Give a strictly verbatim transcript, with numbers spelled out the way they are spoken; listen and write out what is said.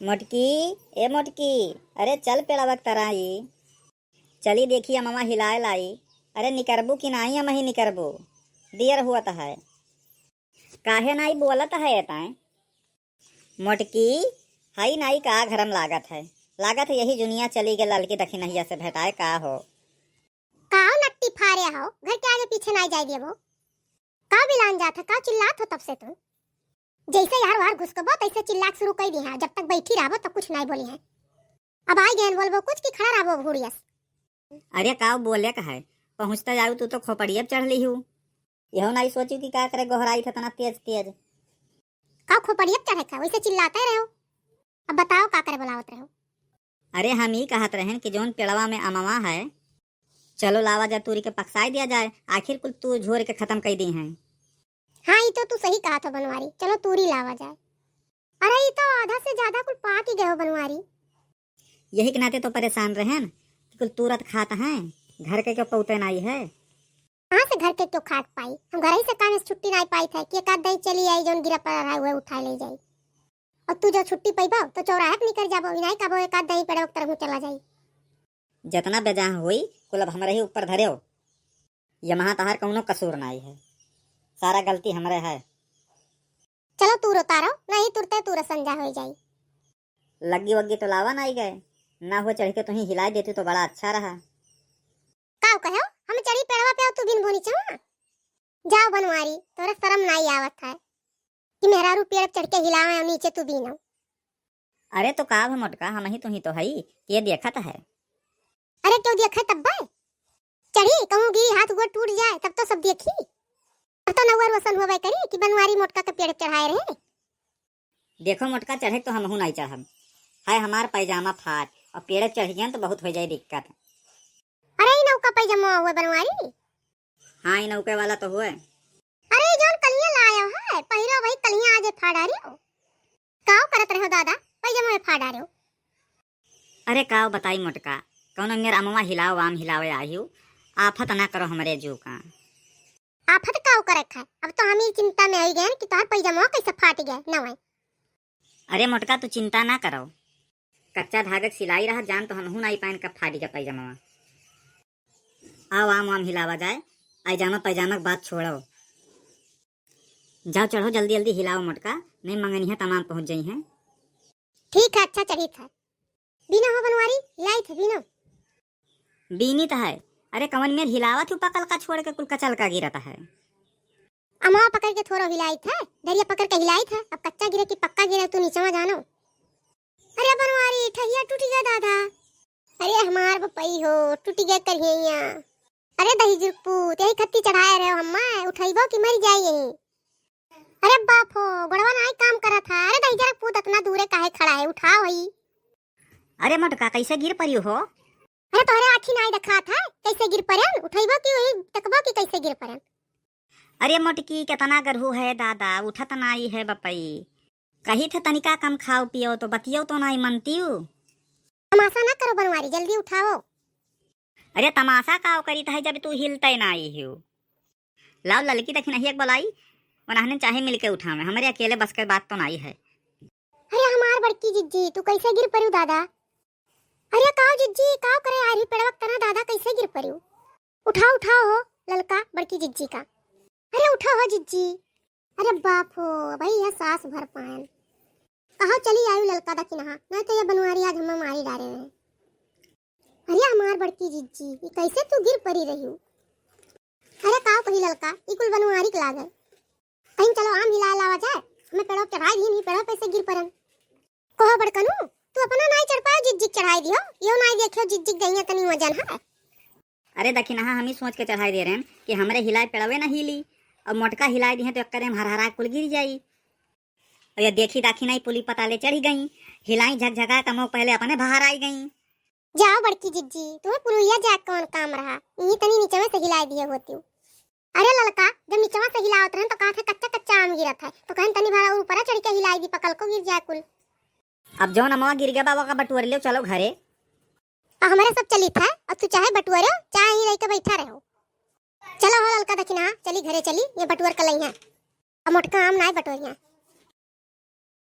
मोटकी, ए मोटकी, अरे चल पेड़वा के तराई। चली देखी अमवा हिलाए लाई। अरे निकरबू कि नाई अमही निकरबू? दियर हुअत है। काहे नाई बोलत है एताए? मोटकी, हई नाई का घरम लागत है? लागत है यही जुनिया चली गए ललकी दखिनहिया से भेटाए का हो? काओ नट्टी फारे हो, घर के आगे पीछे नाई जाए देबो। का बिलान जात है, का चिल्लात हो तब से तू? जैसे यार वार घुसकबो तैसे चिल्लाक शुरू कर दी है, जब तक बैठी रहबो तब कुछ नाई बोली है। अब आई गेन बोलबो कुछ कि खड़ा रहबो घूरियस। अरे काओ बोले का है, पहुँचता जाऊ तू तो खोपड़िया पे चढ़ ली हूँ। यहो नाई सोचू कि का करे गोहराई था इतना तेज तेज। का खोपड़िया पे चढ़े का, वैसे चिल्लाते रहो। अब बताओ का करे बुलावत रहो? अरे हम ई कहत रहन कि जौन पेड़वा में अमवा है, चलो लावा जा तूरी के पकसाई दिया जाए, आखिर कुल तू झोर के खत्म कर दी हैं। हाँ, ई तो तू सही कहा था बनवारी, चलो तूरी लावा जाए। अरे ई तो आधा से ज्यादा कुल पाक ही गए हो बनवारी। यही के नाते तो परेशान रहन कि कुल तूरत खात हैं, घर के क्यों पौते नाई है। कहाँ से घर के क्यों खात पाई, हम घर ही से काम से छुट्टी नाई पाई था कि एक आध दही चली आई जौन गिरा पड़ा रहा हुआ उठा ले जाई। और तू जो छुट्टी पैबो तो चौराहे पे निकल जाबो, इनाई काबो एक आध दही पेड़वा के तरफ चला जाई। जितना बेजाह होई कुल अब हमरे ही ऊपर धरेओ। ये महा तहार कौनो कसूर नाई है, सारा गलती हमरे है। चलो तू रोता रहो, नहीं तुरते तू रसंजा हो जाई। लग्गी वग्गी तो लावा नाई गए, ना हुआ चढ़ के तुही हिला देती तो बड़ा अच्छा रहा। का कहो, हम चढ़ी पेड़वा पे और तू बिन बोनी चवा? जाओ बनवारी, तोरा शर्म नाई आवत है कि मेहरारू पेड़ पे चढ़ के हिलावे और नीचे तू बीनो। अरे तो का भा मोटका, हम ही तुही तो हई, के देखत है? अरे क्यों देखे तब बे? चढ़ी कहूँ गिरी हाथ गोड़ टूट जाए तब तो सब देखी। अब तो नौवर वसन होबे करी कि बनवारी मोटका के पेड़ पे चढ़ाए रहे। देखो मोटका, चढ़े तो हमहू नाई चढ़ब, है हमार पैजामा फाट और पेड़ पे चढ़ गया तो बहुत हो जाए दिक्कत। अरे ई नौका पैजामा हुए बनवारी। हाँ, ई नौके वाला तो हुए। अरे, ई जौन कलिया लायो है, पहिरो वही कलिया आजे फाड़ डारियो। काव करत रहो दादा, पैजामा में फाड़ डारियो। अरे, काव बताई मोटका, कौनो मेर अमवा हिलाओ, आम हिलावे आहियो, आफत ना करो हमरे जू का। आफत काव करे खाए, अब तो हम ही चिंता में आई गए कि तोहर पैजामा कैसे फाट गए, नवाई। अरे मोटका, तू चिंता ना करो, कच्चा धागा के सिलाई रहा, जान तो हमहू नाई पाएन कब फाटी के पैजामा। आओ, आम वाम हिलावा जाए, पैजामा पैजामा के बात छोड़ो। जाओ चढ़ो, जल्दी जल्दी हिलाओ मोटका, नहीं मंगनिया तमाम पहुँच जाई हैं। ठीक है, अच्छा चढ़ी था। बीना हो बनवारी, लाई थे बीना। बीनी तो है। अरे कवन मेर हिलावत हूँ, पकल का छोड़ के कुल कचल का गिरत है। अमवा पकड़ के थोड़ो हिलाई थे, डरिया पकड़ के हिलाई थे। अब कच्चा गिरे कि पक्का गिरे तू नीचवा जानो। अरे बनवारी, ठहिया टूट गया दादा। अरे हमार बपई हो, टूट गया करिया। अरे दही जुरपूत, यही खत्ती चढ़ाए रहे हो हम्मा, उठैबो कि मर जाई यही। अरे बाप हो, गोड़वा नाई काम करत है। अरे दही जरा पूत इतना दूरे काहे खड़ा है, उठाओ हई। अरे मोटका, कैसे गिर पड़ी हो? अरे तोहरे आँखी नाई देखात है, कैसे गिर पड़ेन? उठैबो कि वही तकबो कि कैसे गिर पड़ेन? अरे मोटकी, कितना गरहू है दादा, उठत नाई है बपई। कही थे तनिका कम खाओ पियो तो बतियो तो नाई मनतियो। तमाशा ना करो बनवारी, जल्दी उठाओ। अरे तमाशा काव करीत है जब तू हिलते नाई हो। लाओ ललकी दखिनहिया के बोलाई, उन्हने चाहे मिलके उठावे, हमरे अकेले बस के बात तो नाई है। अरे हमार बड़की जिज्जी, तू कैसे गिर पड़ू दादा? अरे काव जिज्जी, काव करे आ रही पेड़वा के तना दादा, कैसे गिर पड़ू? उठाओ उठाओ हो ललका बड़की जिज्जी का। अरे उठो हो जिज्जी। अरे बाप हो, भाई यह सास भर पायन। कहो चली आयु ललका दखिनहा, नहीं तो ये बनवारी आज हमें मारी डारे रहे। अरे हमार बड़की जिज्जी, ये कैसे तू गिर पड़ी रही हो? अरे काव कही ललका, ई कुल बनवारी के लागल। कहीं चलो आम हिला लावा जाए, हमें पेड़ों पे चढ़ाई दी, नहीं पेड़ों पे से गिर पड़न। कहो बड़कनू, तू अपना नाई चढ़ पायो, जिज्जी के चढ़ाई दियो, यो नाई देखियो जिज्जी के दहिया तनी वजन है। अरे दखिनहा, हम ही सोच के चढ़ाई दे रहे हैं कि हमरे हिलाए पेड़वे ना हिली, और मोटका हिलाए दिहे तो एक कदम हरहरा कुल गिर जाई। और ये देखी दाखी नाई पुली पताले चढ़ी गई, हिलाई झकझका तमो पहले अपने बाहर आई गई। जाओ बड़की जिज्जी, तुम्हें पुरुलिया जाए कौन काम रहा, यही तनी नीचवे से हिलाए दिए होती। अरे ललका, जब नीचवा से हिलावत रहन तो कहा थे कच्चा कच्चा आम गिरत है, तो कहन तनी भरा ऊपर चढ़ के हिलाई दी, पकल को गिर जाए कुल। अब जौन अमवा गिर गया बाबा का बटुअर लियो, चलो घरे। अब हमारे सब चली था, अब तू चाहे बटुअरे, चाहे यहीं रह के बैठा रहो। चलो हो ललका दखिनहा, चली घरे चली, ये बटुअर कलई है। अब मोटका आम नाय बटोरिया,